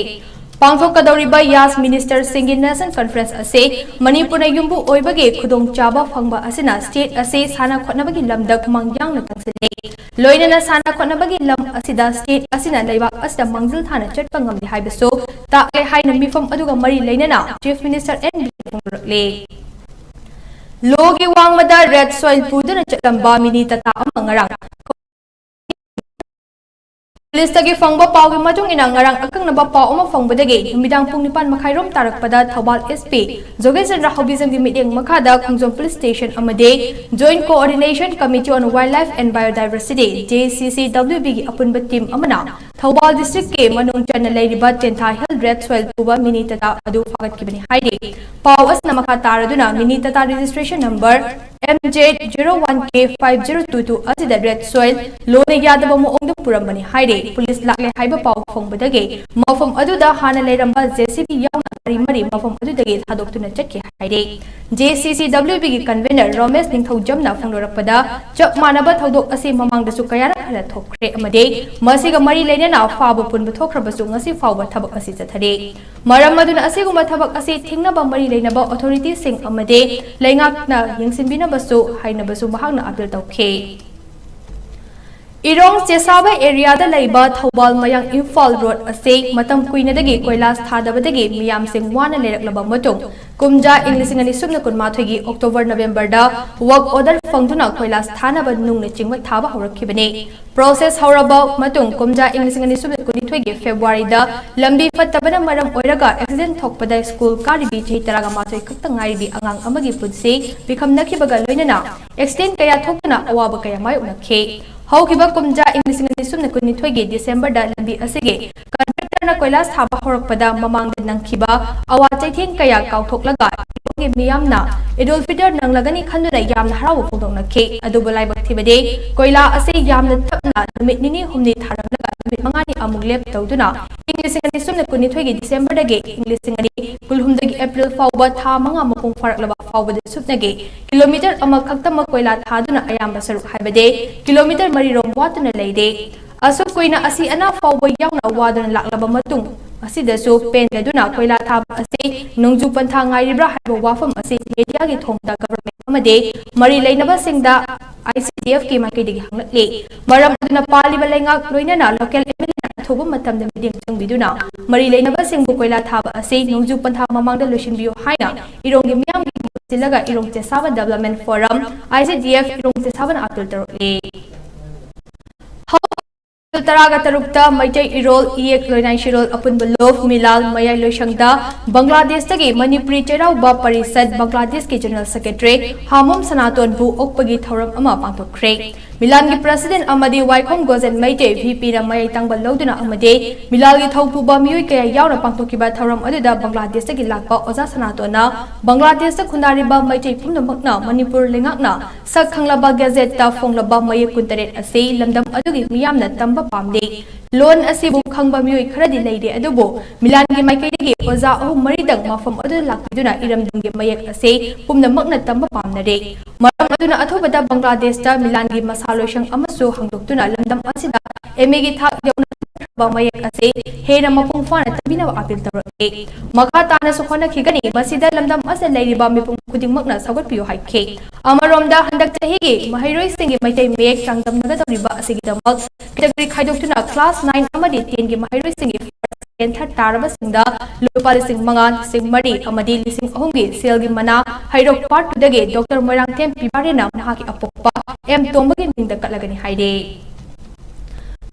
ꯄꯥꯡꯊꯣꯛꯀꯗꯧꯔꯤꯕ Yas Minister ꯁꯤꯡꯒꯤ National Conference ꯑꯁꯤ ꯃꯅꯤꯄꯨꯔꯅ ꯌꯨꯝꯕꯨ ꯑꯣꯏꯕꯒꯤ ꯈꯨꯗꯣꯡꯆꯥꯕ ꯐꯪꯕ ꯑꯁꯤꯅ state ꯑꯁꯤ ꯁꯥꯟꯅ ꯈꯣꯠꯅꯕꯒꯤ ꯂꯝꯗ ꯈꯨꯃꯥꯡ ꯌꯥꯡꯅ ꯀꯪꯁꯤꯜꯂꯦ꯫ ꯂꯣꯏꯅꯅ ꯁꯥꯟꯅ ꯈꯣꯠꯅꯕꯒꯤ ꯂꯝ ꯑꯁꯤꯗ state ꯑꯁꯤꯅ ꯂꯩꯕꯥꯛ ꯑꯁꯤꯗ ꯃꯥꯡꯖꯤꯜ ꯊꯥꯅ ꯆꯠꯄ ꯉꯝꯂꯦ ꯍꯥꯏꯕꯁꯨ ꯇꯥꯛꯂꯦ ꯍꯥꯏꯅ ꯃꯤꯐꯝ ꯑꯗꯨꯒ ꯃꯔꯤ ꯂꯩꯅꯅ Chief Minister ꯑꯦꯟ ꯕꯤꯔꯦꯟꯅ ꯐꯣꯡꯗꯣꯔꯛꯂꯦ꯫ ꯂꯣꯒꯤ ꯋꯥꯡꯃꯗ red soil ꯄꯨꯗꯨꯅ ꯆꯠꯂꯝꯕ mini Tata ꯑꯃ ꯉꯔꯥꯡ ꯄꯨꯂꯤꯁꯇꯒꯤ ꯐꯪꯕ ꯄꯥꯎꯒꯤ ꯃꯇꯨꯡ ꯏꯟꯅ ꯉꯔꯥꯡ ꯑꯀꯛꯅꯕ ꯄꯥꯎ ꯑꯃ ꯐꯪꯕꯗꯒꯤ ꯅꯨꯃꯤꯗꯥꯡ ꯄꯨꯡ ꯅꯤꯄꯥꯟ ꯃꯈꯥꯏꯔꯣꯝ ꯇꯥꯔꯛꯄꯗ ꯊꯧꯕꯥꯜ SP ꯖꯣꯒꯦꯁ ꯆꯟꯗ꯭ꯔ ꯍꯧꯕꯤꯖꯝꯒꯤ ꯃꯤꯠꯌꯦꯡ ꯃꯈꯥꯗ ꯈꯣꯡꯖꯣꯝ Police Station ꯑꯃꯗꯤ Joint Coordination Committee on Wildlife and Biodiversity, JCCWB ꯒꯤ ꯑꯄꯨꯟꯕ team ꯑꯃꯅ ꯊꯧꯕꯥꯜ district ꯀꯤ ꯃꯅꯨꯡ ꯆꯟꯅ ꯂꯩꯔꯤꯕ ꯇꯦꯟꯊꯥ Hill red soil ꯄꯨꯕ mini Tata ꯑꯗꯨ ꯐꯥꯒꯠꯈꯤꯕꯅꯤ ꯍꯥꯏꯔꯤ꯫ ꯄꯥꯎ ꯑꯁꯤꯅ ꯃꯈꯥ ꯇꯥꯔꯗꯨꯅ mini Tata registration number MJ zero one K five zero two two ꯑꯁꯤꯗ red soil ꯂꯣꯅ ꯌꯥꯗꯕ ꯃꯑꯣꯡꯗ ꯄꯨꯔꯝꯕꯅꯤ ꯍꯥꯏꯔꯤ꯫ ꯄꯨꯂꯤꯁ ꯂꯥꯛꯂꯦ ꯍꯥꯏꯕ ꯄꯥꯎ ꯐꯪꯕꯗꯒꯤ ꯃꯐꯝ ꯑꯗꯨꯗ ꯍꯥꯟꯅ ꯂꯩꯔꯝꯕ JCB ꯌꯥꯎꯅ ꯒꯥꯔꯤ ꯃꯔꯤ ꯃꯐꯝ ꯑꯗꯨꯗꯒꯤ ꯊꯥꯗꯣꯛꯇꯨꯅ ꯆꯠꯈꯤ ꯍꯥꯏꯔꯤ꯫ JCCWB ꯒꯤ convener ꯔꯣꯃꯦꯁ ꯅꯤꯡꯊꯧꯖꯝꯅ ꯐꯣꯡꯗꯣꯔꯛꯄꯗ, ꯆꯞ ꯃꯥꯟꯅꯕ ꯊꯧꯗꯣꯛ ꯑꯁꯤ ꯃꯃꯥꯡꯗꯁꯨ ꯀꯌꯥꯔꯛ ꯍꯟꯅ ꯊꯣꯛꯈ꯭ꯔꯦ ꯑꯃꯗꯤ ꯃꯁꯤꯒ ꯃꯔꯤ ꯂꯩꯅꯅ ꯐꯥꯕ ꯄꯨꯟꯕ ꯊꯣꯛꯈ꯭ꯔꯕꯁꯨ ꯉꯁꯤ ꯐꯥꯎꯕ ꯊꯕꯛ ꯑꯁꯤ ꯆꯠꯊꯔꯤ꯫ ꯃꯔꯝ ꯑꯗꯨꯅ ꯑꯁꯤꯒꯨꯝꯕ ꯊꯕꯛ ꯑꯁꯤ ꯊꯤꯡꯅꯕ ꯃꯔꯤ ꯂꯩꯅꯕ authority ꯁꯤꯡ ꯑꯃꯗꯤ ꯂꯩꯉꯥꯛꯅ ꯌꯦꯡꯁꯤꯟꯕꯤꯅꯕꯁꯨ ꯍꯥꯏꯅꯕꯁꯨ ꯃꯍꯥꯛꯅ appeal ꯇꯧꯈꯤ꯫ ꯏꯔꯣꯡ ꯆꯦꯁꯥꯕ area ꯗ ꯂꯩꯕ ꯊꯧꯕꯥꯜ ꯃꯌꯥꯡ ꯏꯝꯐꯥꯜ road ꯑꯁꯤ ꯃꯇꯝ ꯀꯨꯏꯅꯗꯒꯤ ꯀꯣꯏꯂꯥꯁ ꯊꯥꯗꯕꯗꯒꯤ ꯃꯤꯌꯥꯝꯁꯤꯡ ꯋꯥꯅ ꯂꯩꯔꯛꯂꯕ ꯃꯇꯨꯡ, ꯀꯨꯝꯖꯥ ꯏꯪ ꯂꯤꯁꯤꯡ ꯑꯅꯤ ꯁꯨꯞꯅ ꯀꯨꯟꯃꯥꯊꯣꯏꯒꯤ October November ꯗ work order ꯐꯪꯗꯨꯅ ꯀꯣꯏꯂꯥꯁ ꯊꯥꯅꯕ ꯅꯨꯡꯅ ꯆꯤꯡꯕ ꯊꯥꯕ ꯍꯧꯔꯛꯈꯤꯕꯅꯤ꯫ Process ꯍꯧꯔꯕ ꯃꯇꯨꯡ, ꯀꯨꯝꯖꯥ ꯏꯪ ꯂꯤꯁꯤꯡ ꯑꯅꯤ ꯁꯨꯞꯅ ꯀꯨꯟꯅꯤꯊꯣꯏꯒꯤ February ꯗ ꯂꯝꯕꯤ ꯐꯠꯇꯕꯅ ꯃꯔꯝ ꯑꯣꯏꯔꯒ accident ꯊꯣꯛꯄꯗ school ꯀꯥꯔꯤꯕꯤ ꯆꯍꯤ ꯇꯔꯥꯃꯥꯊꯣꯏ ꯈꯛꯇ ꯉꯥꯏꯔꯤꯕꯤ ꯑꯉꯥꯡ ꯑꯃꯒꯤ ꯄꯨꯟꯁꯤ ꯄꯤꯈꯝꯅꯈꯤꯕꯒ ꯂꯣꯏꯅꯅ accident ꯀꯌꯥ ꯊꯣꯛꯇꯨꯅ ꯑꯋꯥꯕ ꯀꯌꯥ ꯃꯥꯌꯣꯛꯅꯈꯤ꯫ ꯍꯧꯈꯤꯕ ꯀꯨꯝꯖꯥ ꯏꯪ ꯂꯤꯁꯤꯡ ꯑꯅꯤ ꯁꯨꯞꯅ ꯀꯨꯟꯅꯤꯊꯣꯏꯒꯤ December ꯗ ꯂꯝꯕꯤ ꯑꯁꯤꯒꯤ contractor ꯅ ꯀꯣꯏꯂꯥꯁ ꯊꯥꯕ ꯍꯧꯔꯛꯄꯗ ꯃꯃꯥꯡꯗ ꯅꯪꯈꯤꯕ ꯑꯋꯥ ꯆꯩꯊꯦꯡ ꯀꯌꯥ ꯀꯥꯎꯊꯣꯛꯂꯒ ꯏꯔꯣꯡꯒꯤ ꯃꯤꯌꯥꯝꯅ ꯏꯗꯨꯜ ꯐꯤꯇꯔ ꯅꯪꯂꯒꯅꯤ ꯈꯟꯗꯨꯅ ꯌꯥꯝꯅ ꯍꯔꯥꯎꯕ ꯐꯣꯡꯗꯣꯛꯅꯈꯤ꯫ ꯑꯗꯨꯕꯨ ꯂꯥꯏꯕꯛ ꯊꯤꯕꯗꯤ ꯀꯣꯏꯂꯥ ꯑꯁꯤ ꯌꯥꯝꯅ ꯇꯞꯅ ꯅꯨꯃꯤꯠ ꯅꯤꯅꯤ ꯍꯨꯝꯅꯤ ꯊꯥꯔꯝꯂꯒ ꯅꯨꯃꯤꯠ ꯃꯉꯥꯅꯤ ꯑꯃꯨꯛ ꯂꯦꯞ ꯇꯧꯗꯨꯅ ꯏꯪ ꯂꯤꯁꯤꯡ ꯑꯅꯤ ꯁꯨꯞꯅ ꯀꯨꯟꯅꯤꯊꯣꯏꯒꯤ ꯗꯤꯁꯦꯝꯕꯔꯗꯒꯤ ꯏꯪ ꯂꯤꯁꯤꯡ ꯑꯅꯤ ꯀꯨꯟꯍꯨꯝꯗꯣꯏꯒꯤ ꯑꯦꯄ꯭ꯔꯤꯜ ꯐꯥꯎꯕ ꯊꯥ ꯃꯉꯥ ꯃꯄꯨꯡ ꯐꯥꯔꯛꯂꯕ ꯐꯥꯎꯕꯗ ꯁꯨꯞꯅꯒꯤ ꯀꯤꯂꯣꯃꯤꯇꯔ ꯑꯃꯈꯛꯇꯃꯛ ꯀꯣꯏꯂꯥ ꯊꯥꯗꯨꯅ ꯑꯌꯥꯝꯕ ꯁꯔꯨꯛ ꯍꯥꯏꯕꯗꯤ ꯀꯤꯂꯣꯃꯤꯇꯔ ꯃꯔꯤꯔꯣꯝ ꯋꯥꯠꯇꯨꯅ ꯂꯩꯔꯦ꯫ ꯑꯁꯨꯛ ꯀꯨꯏꯅ ꯑꯁꯤ ꯑꯅꯥ ꯐꯥꯎꯕ ꯌꯥꯎꯅ ꯋꯥꯗꯨꯅ ꯂꯥꯛꯂꯕ ꯃꯇꯨꯡ ꯑꯁꯤꯗꯁꯨ ꯄꯦꯟꯗꯗꯨꯅ ꯀꯣꯏꯂꯥ ꯊꯥꯕ ꯑꯁꯤ ꯅꯣꯡꯖꯨ ꯄꯟꯊꯥ ꯉꯥꯏꯔꯤꯕ꯭ꯔꯥ ꯍꯥꯏꯕ ꯋꯥꯐꯝ ꯑꯁꯤ ꯃꯦꯗꯤꯌꯥꯒꯤ ꯊꯣꯡꯗ ꯒꯚꯔꯟꯃꯦꯟꯠ ꯑꯃꯗꯤ ꯃꯔꯤ ꯂꯩꯅꯕꯁꯤꯡꯗ ICDFꯀꯤ ꯃꯥꯏꯀꯩꯗꯒꯤ ꯍꯪꯂꯛꯂꯤ꯫ ꯃꯔꯝ ꯑꯗꯨꯅ ꯄꯥꯜꯂꯤꯕ ꯂꯩꯉꯥꯛ ꯂꯣꯏꯅꯅ ꯂꯣꯀꯦꯜ MLAꯅ ꯑꯊꯨꯕ ꯃꯇꯝꯗ ꯃꯤꯠꯌꯦꯡ ꯆꯪꯕꯤꯗꯨꯅ ꯃꯔꯤ ꯂꯩꯅꯕꯁꯤꯡꯕꯨ ꯀꯣꯏꯂꯥ ꯊꯥꯕ ꯑꯁꯤ ꯅꯣꯡꯖꯨ ꯄꯟꯊꯥ ꯃꯃꯥꯡꯗ ꯂꯣꯏꯁꯤꯟꯕꯤꯌꯨ ꯍꯥꯏꯅ ꯏꯔꯣꯡꯒꯤ ꯃꯤꯌꯥꯝꯒꯤ ꯃꯍꯨꯠ ꯁꯤꯜꯂꯒ ꯏꯔꯣꯡ ꯆꯦꯁꯥꯕ ꯗꯦꯕꯂꯞꯃꯦꯟꯠ ꯐꯣꯔꯝ, ICDF, ꯏꯔꯣꯡ ꯆꯦꯁꯥꯕꯅ ꯑꯥꯄꯤꯜ ꯇꯧꯔꯛꯂꯤ꯫ ꯍꯧꯈꯤꯕ ꯇꯔꯥꯒ ꯇꯔꯨꯛꯇ ꯃꯩꯇꯩ ꯏꯔꯣꯜ, ꯏꯌꯦꯛ, ꯂꯣꯏꯅꯥꯏ ꯁꯤꯔꯣꯜ ꯑꯄꯨꯟꯕ ꯂꯣꯐ ꯃꯤꯂꯥꯜ ꯃꯌꯥꯏ ꯂꯣꯏꯁꯪꯗ ꯕꯪꯒ꯭ꯂꯥꯗꯦꯁꯇꯒꯤ ꯃꯅꯤꯄꯨꯔꯤ ꯆꯩꯔꯥꯎꯕ ꯄꯔꯤꯁꯠ ꯕꯪꯒ꯭ꯂꯥꯗꯦꯁꯀꯤ ꯖꯦꯅꯔꯦꯜ ꯁꯦꯀ꯭ꯔꯦꯇꯔꯤ ꯍꯥꯃꯣꯝ ꯁꯅꯥꯇꯣꯟꯕꯨ ꯑꯣꯛꯄꯒꯤ ꯊꯧꯔꯝ ꯑꯃ ꯄꯥꯡꯊꯣꯛꯈ꯭ꯔꯦ꯫ ꯃꯤꯂꯥꯟꯒꯤ ꯄ꯭ꯔꯁꯤꯗꯦꯟꯠ ꯑꯃꯗꯤ ꯋꯥꯏꯈꯣꯝ ꯒꯣꯖꯦꯟ ꯃꯩꯇꯩ, VPꯅ ꯃꯌꯥꯏ ꯇꯪꯕ ꯂꯧꯗꯨꯅ ꯑꯃꯗꯤ ꯃꯤꯂꯥꯜꯒꯤ ꯊꯧꯄꯨꯕ ꯃꯤꯑꯣꯏ ꯀꯌꯥ ꯌꯥꯎꯅ ꯄꯥꯡꯊꯣꯛꯈꯤꯕ ꯊꯧꯔꯝ ꯑꯗꯨꯗ ꯕꯪꯒ꯭ꯂꯥꯗꯦꯁꯇꯒꯤ ꯂꯥꯛꯄ ꯑꯣꯖꯥ ꯁꯅꯥꯇꯣꯟꯅ ꯕꯪꯒ꯭ꯂꯥꯗꯦꯁꯇ ꯈꯨꯟꯗꯥꯔꯤꯕ ꯃꯩꯇꯩ ꯄꯨꯝꯅꯃꯛꯅ ꯃꯅꯤꯄꯨꯔ ꯂꯩꯉꯥꯛꯅ ꯁꯛ ꯈꯪꯂꯕ ꯒꯦꯖꯦꯠꯇ ꯐꯣꯡꯂꯕ ꯃꯌꯦꯛ ꯀꯨꯟꯇꯔꯦꯠ ꯑꯁꯤ ꯂꯝꯗꯝ ꯑꯗꯨꯒꯤ ꯃꯤꯌꯥꯝꯅ ꯇꯝꯕ ꯄꯥꯝꯂꯤ꯫ ꯂꯣꯟ ꯑꯁꯤꯕꯨ ꯈꯪꯕ ꯃꯤꯑꯣꯏ ꯈꯔꯗꯤ ꯂꯩꯔꯦ, ꯑꯗꯨꯕꯨ ꯃꯤꯂꯥꯟꯒꯤ ꯃꯥꯏꯀꯩꯗꯒꯤ ꯑꯣꯖꯥ ꯑꯍꯨꯝ ꯃꯔꯤꯗꯪ ꯃꯐꯝ ꯑꯗꯨꯗ ꯂꯥꯛꯄꯤꯗꯨꯅ ꯏꯔꯝꯗꯝꯒꯤ ꯃꯌꯦꯛ ꯑꯁꯤ ꯄꯨꯝꯅꯃꯛꯅ ꯇꯝꯕ ꯄꯥꯝꯅꯔꯦ꯫ ꯃꯔꯝ ꯑꯗꯨꯅ ꯑꯊꯨꯕꯗ ꯕꯪꯒ꯭ꯂꯥꯗꯦꯁꯇ ꯃꯤꯂꯥꯟꯒꯤ ꯃꯁꯥ ꯂꯣꯏꯁꯪ ꯑꯃꯁꯨ ꯍꯥꯡꯗꯣꯛꯇꯨꯅ ꯂꯝꯗꯝ ꯑꯁꯤꯗ MAꯒꯤ ꯊꯥꯛ ꯌꯧꯅ ꯆꯠꯈ꯭ꯔꯕ ꯃꯌꯦꯛ ꯑꯁꯤ ꯍꯦꯟꯅ ꯃꯄꯨꯡ ꯐꯥꯅ ꯇꯝꯕꯤꯅꯕ ꯑꯥꯄꯤꯜ ꯇꯧꯔꯛꯂꯤ꯫ ꯃꯈꯥ ꯇꯥꯅꯁꯨ ꯍꯣꯠꯅꯈꯤꯒꯅꯤ, ꯃꯁꯤꯗ ꯂꯝꯗꯝ ꯑꯁꯤꯗ ꯂꯩꯔꯤꯕ ꯃꯤꯄꯨꯝ ꯈꯨꯗꯤꯡꯃꯛꯅ ꯁꯧꯒꯠꯄꯤꯌꯨ ꯍꯥꯏꯈꯤ꯫ ꯑꯃꯔꯣꯝꯗ ꯍꯟꯗꯛ ꯆꯍꯤꯒꯤ ꯃꯍꯩꯔꯣꯏꯁꯤꯡꯒꯤ ꯃꯩꯇꯩ ꯃꯌꯦꯛ ꯆꯥꯡꯗꯝꯅꯒꯗꯧꯔꯤꯕ ꯑꯁꯤꯒꯤꯗꯃꯛ category ꯈꯥꯏꯗꯣꯛꯇꯨꯅ class nine ꯑꯃꯗꯤ tenꯒꯤ ꯃꯍꯩꯔꯣꯏꯁꯤꯡꯒꯤ first, second, third ꯇꯥꯔꯕꯁꯤꯡꯗ ꯂꯨꯄꯥ ꯂꯤꯁꯤꯡ ꯃꯉꯥ, ꯂꯤꯁꯤꯡ ꯃꯔꯤ ꯑꯃꯗꯤ ꯂꯤꯁꯤꯡ ꯑꯍꯨꯝꯒꯤ ꯁꯦꯜꯒꯤ ꯃꯅꯥ ꯍꯩꯔꯣꯛ Part twoꯗꯒꯤ ꯗꯣꯛꯇꯔ ꯃꯣꯏꯔꯥꯡꯊꯦꯝ ꯄꯤꯕꯥꯔꯦꯅ ꯃꯍꯥꯛꯀꯤ ꯑꯄꯣꯛꯄ ꯑꯦꯝ ꯇꯣꯝꯕꯒꯤ ꯃꯤꯡꯗ ꯀꯠꯂꯒꯅꯤ ꯍꯥꯏꯔꯦ꯫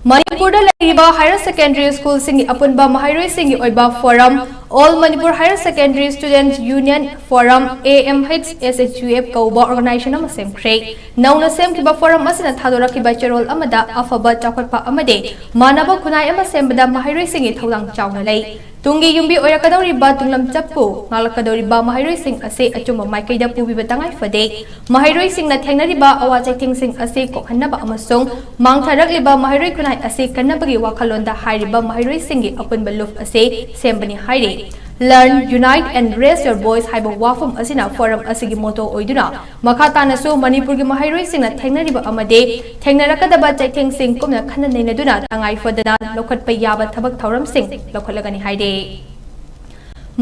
ꯃꯅꯤꯄꯨꯔꯗ ꯂꯩꯔꯤꯕ higher secondary schoolꯁꯤꯡꯒꯤ ꯑꯄꯨꯟꯕ ꯃꯍꯩꯔꯣꯏꯁꯤꯡꯒꯤ ꯑꯣꯏꯕ forum, All Manipur Higher Secondary Students Union Forum, AMHSSUF ꯀꯧꯕ organization ꯑꯃ ꯁꯦꯝꯈ꯭ꯔꯦ꯫ ꯅꯧꯅ ꯁꯦꯝꯈꯤꯕ forum ꯑꯁꯤꯅ ꯊꯥꯗꯣꯔꯛꯈꯤꯕ ꯆꯦꯔꯣꯜ ꯑꯃꯗ ꯑꯐꯕ ꯆꯥꯎꯈꯠꯄ ꯑꯃꯗꯤ ꯃꯥꯟꯅꯕ ꯈꯨꯟꯅꯥꯏ ꯑꯃ ꯁꯦꯝꯕꯗ ꯃꯍꯩꯔꯣꯏꯁꯤꯡꯒꯤ ꯊꯧꯗꯥꯡ ꯆꯥꯎꯅ ꯂꯩ꯫ ꯇꯨꯡꯒꯤ ꯌꯨꯝꯕꯤ ꯑꯣꯏꯔꯛꯀꯗꯧꯔꯤꯕ ꯇꯨꯡꯂꯝꯆꯠꯄꯨ ꯉꯥꯛꯂꯛꯀꯗꯧꯔꯤꯕ ꯃꯍꯩꯔꯣꯏꯁꯤꯡ ꯑꯁꯤ ꯑꯆꯨꯝꯕ ꯃꯥꯏꯀꯩꯗ ꯄꯨꯕꯤꯕ ꯇꯉꯥꯏ ꯐꯗꯦ꯫ ꯃꯍꯩꯔꯣꯏꯁꯤꯡꯅ ꯊꯦꯡꯅꯔꯤꯕ ꯑꯋꯥ ꯆꯩꯊꯦꯡꯁꯤꯡ ꯑꯁꯤ ꯀꯣꯛꯍꯟꯅꯕ ꯑꯃꯁꯨꯡ ꯃꯥꯡꯊꯔꯛꯂꯤꯕ ꯃꯍꯩꯔꯣꯏ ꯈꯨꯟꯅꯥꯏ ꯑꯁꯤ ꯀꯟꯅꯕꯒꯤ ꯋꯥꯈꯜꯂꯣꯟꯗ ꯍꯥꯏꯔꯤꯕ ꯃꯍꯩꯔꯣꯏꯁꯤꯡꯒꯤ ꯑꯄꯨꯟꯕ ꯂꯨꯞ ꯑꯁꯤ ꯁꯦꯝꯕꯅꯤ ꯍꯥꯏꯔꯤ꯫ Learn, Unite and Raise Your Voice ꯍꯥꯏꯕ ꯋꯥꯐꯝ ꯑꯁꯤꯅ ꯐꯣꯔꯝ ꯑꯁꯤꯒꯤ ꯃꯣꯇꯣ ꯑꯣꯏꯗꯨꯅ ꯃꯈꯥ ꯇꯥꯅꯁꯨ ꯃꯅꯤꯄꯨꯔꯒꯤ ꯃꯍꯩꯔꯣꯏꯁꯤꯡꯅ ꯊꯦꯡꯅꯔꯤꯕ ꯑꯃꯗꯤ ꯊꯦꯡꯅꯔꯛꯀꯗꯕ ꯆꯩꯊꯦꯡꯁꯤꯡ ꯀꯨꯞꯅ ꯈꯟꯅ ꯅꯩꯅꯗꯨꯅ ꯇꯉꯥꯏ ꯐꯗꯅ ꯂꯧꯈꯠꯄ ꯌꯥꯕ ꯊꯕꯛ ꯊꯧꯔꯝꯁꯤꯡ ꯂꯧꯈꯠꯂꯒꯅꯤ ꯍꯥꯏꯔꯤ꯫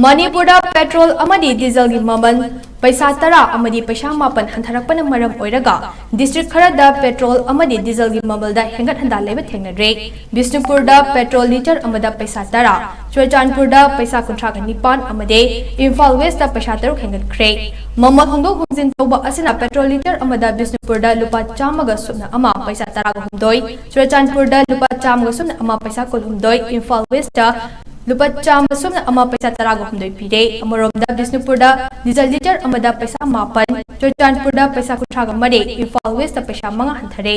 ꯃꯅꯤꯄꯨꯔꯗ ꯄꯦꯇ꯭ꯔꯣꯜ ꯑꯃꯗꯤ ꯗꯤꯖꯜꯒꯤ ꯃꯃꯜ ꯄꯩꯁꯥ ꯇꯔꯥ ꯑꯃꯗꯤ ꯄꯩꯁꯥ ꯃꯥꯄꯟ ꯍꯟꯊꯔꯛꯄꯅ ꯃꯔꯝ ꯑꯣꯏꯔꯒ district ꯈꯔꯗ ꯄꯦꯇ꯭ꯔꯣꯜ ꯑꯃꯗꯤ ꯗꯤꯖꯜꯒꯤ ꯃꯃꯜꯗ ꯍꯦꯟꯒꯠ ꯍꯟꯗꯥ ꯂꯩꯕ ꯊꯦꯡꯅꯔꯦ꯫ ꯕꯤꯁꯅꯨꯄꯨꯔꯗ ꯄꯦꯇ꯭ꯔꯣꯜ ꯂꯤꯇꯔ ꯑꯃꯗ ꯄꯩꯁꯥ ꯇꯔꯥ, ꯆꯨꯔꯆꯥꯟꯄꯨꯔꯗ ꯄꯩꯁꯥ ꯀꯨꯟꯊ꯭ꯔꯥꯒ ꯅꯤꯄꯥꯟ ꯑꯃꯗꯤ ꯏꯝꯐꯥꯜ ꯋꯦꯁꯇ ꯄꯩꯁꯥ ꯇꯔꯨꯛ ꯍꯦꯟꯒꯠꯈ꯭ꯔꯦ꯫ ꯃꯃꯜ ꯍꯣꯡꯗꯣꯛ ꯍꯣꯡꯖꯤꯟ ꯇꯧꯕ ꯑꯁꯤꯅ ꯄꯦꯇ꯭ꯔꯣꯜ ꯂꯤꯇꯔ ꯑꯃꯗ ꯕꯤꯁꯅꯨꯄꯨꯔꯗ ꯂꯨꯄꯥ ꯆꯥꯝꯃꯒ ꯁꯨꯞꯅ ꯑꯃ ꯄꯩꯁꯥ ꯇꯔꯥꯒ ꯍꯨꯝꯗꯣꯏ, ꯆꯨꯔꯆꯥꯟꯄꯨꯔꯗ ꯂꯨꯄꯥ ꯆꯥꯝꯃꯒ ꯁꯨꯞꯅ ꯑꯃ ꯄꯩꯁꯥ ꯀꯨꯟꯍꯨꯝꯗꯣꯏ, ꯏꯝꯐꯥꯜ ꯋꯦꯁꯇ ꯂꯨꯄꯥ ꯆꯥꯝꯃ ꯁꯨꯞꯅ ꯑꯃ ꯄꯩꯁꯥ ꯇꯔꯥꯒ ꯍꯨꯝꯗꯣꯏ ꯄꯤꯔꯦ꯫ ꯑꯃꯔꯣꯝꯗ ꯕꯤꯁꯅꯨꯄꯨꯔꯗ ꯗꯤꯖꯜ ꯂꯤꯇꯔ ꯑꯃꯗ ꯄꯩꯁꯥ ꯃꯥꯄꯟ, ꯆꯨꯔꯆꯥꯟꯄꯨꯔꯗ ꯄꯩꯁꯥ ꯀꯨꯟꯊ꯭ꯔꯥꯒ ꯃꯔꯤ, ꯏꯝꯐꯥꯜ ꯋꯦꯁꯇ ꯄꯩꯁꯥ ꯃꯉꯥ ꯍꯟꯊꯔꯦ꯫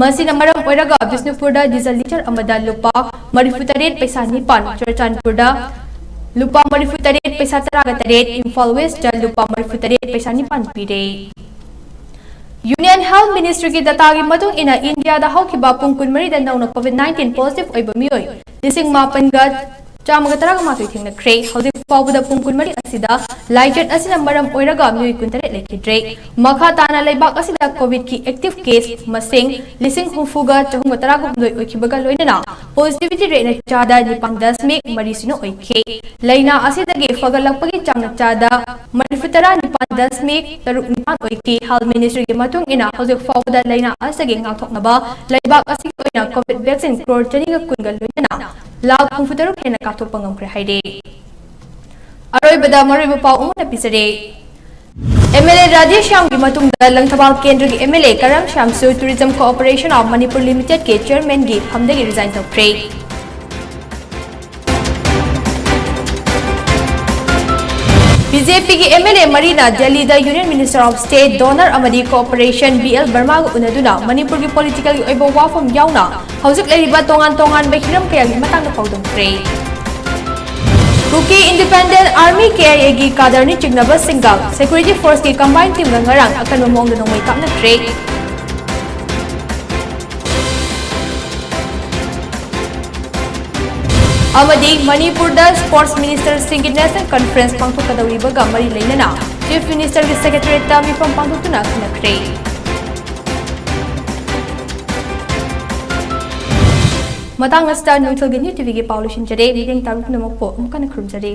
ꯃꯁꯤꯅ ꯃꯔꯝ ꯑꯣꯏꯔꯒ ꯕꯤꯁꯅꯨꯄꯨꯔꯗ ꯗꯤꯖꯜ ꯂꯤꯇꯔ ꯑꯃꯗ ꯂꯨꯄꯥ ꯃꯔꯤꯐꯨꯇꯔꯦꯠ ꯄꯩꯁꯥ ꯅꯤꯄꯥꯟ, ꯆꯨꯔꯆꯥꯟꯄꯨꯔꯗ ꯂꯨꯄꯥ ꯃꯔꯤꯐꯨꯇꯔꯦꯠ ꯄꯩꯁꯥ ꯇꯔꯥꯒ ꯇꯔꯦꯠ, ꯏꯝꯐꯥꯜ ꯋꯦꯁꯇ ꯂꯨꯄꯥ ꯃꯔꯤꯐꯨꯇꯔꯦꯠ ꯄꯩꯁꯥ ꯅꯤꯄꯥꯟ ꯄꯤꯔꯦ꯫ Union Health Ministryꯒꯤ dataꯒꯤ ꯃꯇꯨꯡ ꯏꯟꯅ ꯏꯟꯗꯤꯌꯥꯗ ꯍꯧꯈꯤꯕ ꯄꯨꯡ ꯀꯨꯟꯃꯔꯤꯗ ꯅꯧꯅ COVID nineteen positive ꯑꯣꯏꯕ ꯃꯤꯑꯣꯏ ꯂꯤꯁꯤꯡ ꯃꯥꯄꯟꯒ ꯆꯥꯝꯃꯒ ꯇꯔꯥꯒ ꯃꯥꯊꯣꯏ ꯊꯦꯡꯅꯈ꯭ꯔꯦ꯫ ꯍꯧꯖꯤꯛ ꯐꯥꯎꯕꯗ ꯄꯨꯡ ꯀꯨꯟꯃꯔꯤ ꯑꯁꯤꯗ ꯂꯥꯏꯆꯠ ꯑꯁꯤꯅ ꯃꯔꯝ ꯑꯣꯏꯔꯒ ꯃꯤꯑꯣꯏ ꯀꯨꯟꯇꯔꯦꯠ ꯂꯩꯈꯤꯗ꯭ꯔꯦ꯫ ꯃꯈꯥ ꯇꯥꯅ ꯂꯩꯕꯥꯛ ꯑꯁꯤꯗ COVIDꯀꯤ active case ꯃꯁꯤꯡ ꯂꯤꯁꯤꯡ ꯍꯨꯝꯐꯨꯒ ꯆꯍꯨꯝꯒ ꯇꯔꯥꯒ ꯍꯨꯝꯗꯣꯏ ꯑꯣꯏꯈꯤꯕꯒ ꯂꯣꯏꯅꯅ positivity rateꯅ ꯆꯥꯗ ꯅꯤꯄꯥꯟ ꯗꯁꯃꯤꯛ ꯃꯔꯤ ꯁꯤꯅꯣ ꯑꯣꯏꯈꯤ꯫ ꯂꯥꯏꯅꯥ ꯑꯁꯤꯗꯒꯤ ꯐꯒꯠꯂꯛꯄꯒꯤ ꯆꯥꯡꯅ ꯆꯥꯗ ꯃꯔꯤꯐꯨꯇꯔꯥ ꯅꯤꯄꯥꯟ ꯗꯁꯃꯤꯛ ꯇꯔꯨꯛ ꯅꯤꯄꯥꯟ ꯑꯣꯏꯈꯤ꯫ Health Ministryꯒꯤ ꯃꯇꯨꯡ ꯏꯟꯅ ꯍꯧꯖꯤꯛ ꯐꯥꯎꯕꯗ ꯂꯥꯏꯅꯥ ꯑꯁꯤꯗꯒꯤ ꯉꯥꯛꯊꯣꯛꯅꯕ ꯂꯩꯕꯥꯛ ꯑꯁꯤꯒꯤ ꯑꯣꯏꯅ COVID vaccine crore ꯆꯅꯤꯒ ꯀꯨꯟꯒ ꯂꯣꯏꯅꯅ ꯂꯥꯈ ꯍꯨꯝꯐꯨꯇꯔꯨꯛ ꯍꯦꯟꯅ ꯀꯥꯞꯊꯣꯛꯄ ꯉꯝꯈ꯭ꯔꯦ ꯍꯥꯏꯔꯦ꯫ ꯑꯔꯣꯏꯕꯗ ꯃꯔꯨꯑꯣꯏꯕ ꯄꯥꯎ ꯑꯃꯨꯛ ꯍꯟꯅ ꯄꯤꯖꯔꯦ꯫ MLA ꯔꯥꯙꯦ ꯁ꯭ꯌꯥꯝꯒꯤ ꯃꯇꯨꯡꯗ ꯂꯪꯊꯕꯥꯜ ꯀꯦꯟꯗ꯭ꯔꯒꯤ MLA ꯀꯔꯝ ꯁ꯭ꯌꯥꯝꯁꯨ Tourism Corporation of Manipur Limitedꯀꯤ chairmanꯒꯤ ꯐꯝꯗꯒꯤ resign ꯇꯧꯈ꯭ꯔꯦ꯫ BJPꯒꯤ MLA ꯃꯔꯤꯅ ꯗꯦꯜꯂꯤꯗ Union Minister of State, DoNER ꯑꯃꯗꯤ Cooperation B L Vermaꯒ ꯎꯅꯗꯨꯅ ꯃꯅꯤꯄꯨꯔꯒꯤ politicalꯒꯤ ꯑꯣꯏꯕ ꯋꯥꯐꯝ ꯌꯥꯎꯅ ꯍꯧꯖꯤꯛ ꯂꯩꯔꯤꯕ ꯇꯣꯉꯥꯟ ꯇꯣꯉꯥꯟꯕ ꯍꯤꯔꯝ ꯀꯌꯥꯒꯤ ꯃꯇꯥꯡꯗ ꯄꯥꯎꯗꯝꯈ꯭ꯔꯦ꯫ ꯀꯨꯀꯤ ꯏꯟꯗꯤꯄꯦꯟꯗꯦꯟ ꯑꯥꯔꯃꯤ, ꯀꯦ ꯑꯥꯏ ꯑꯦꯒꯤ ꯀꯥꯗꯔꯅ ꯆꯤꯡꯅꯕꯁꯤꯡꯒ ꯁꯦꯀ꯭ꯌꯨꯔꯤꯇꯤ ꯐꯣꯔꯁꯀꯤ ꯀꯝꯕꯥꯏꯟ ꯇꯤꯝꯒ ꯉꯔꯥꯡ ꯑꯀꯟꯕ ꯃꯑꯣꯡꯗ ꯅꯣꯡꯃꯩ ꯀꯥꯞꯅꯈ꯭ꯔꯦ꯫ ꯑꯃꯗꯤ ꯃꯅꯤꯄꯨꯔꯗ ꯁ꯭ꯄꯣꯔꯠꯁ ꯃꯤꯅꯤꯁꯇꯔꯁꯤꯡꯒꯤ ꯅꯦꯁꯅꯦꯜ ꯀꯟꯐꯔꯦꯟꯁ ꯄꯥꯡꯊꯣꯛꯀꯗꯧꯔꯤꯕꯒ ꯃꯔꯤ ꯂꯩꯅꯅ ꯆꯤꯐ ꯃꯤꯅꯤꯁꯇꯔꯒꯤ ꯁꯦꯀ꯭ꯔꯦꯇꯔꯤꯌꯦꯠꯇ ꯃꯤꯐꯝ ꯄꯥꯡꯊꯣꯛꯇꯨꯅ ꯈꯟꯅꯈ꯭ꯔꯦ꯫ ꯃꯇꯥꯡ ꯑꯁꯤꯗ ꯅꯨꯡꯊꯤꯜꯒꯤ ꯅ꯭ꯌꯨ ꯇꯤꯚꯤꯒꯤ ꯄꯥꯎ ꯂꯣꯏꯁꯤꯟꯖꯔꯦ꯫ ꯃꯤꯠꯌꯦꯡ ꯇꯥꯕ ꯄꯨꯝꯅꯃꯛꯄꯨ ꯑꯃꯨꯛ ꯍꯟꯅ ꯈꯨꯔꯨꯝꯖꯔꯤ꯫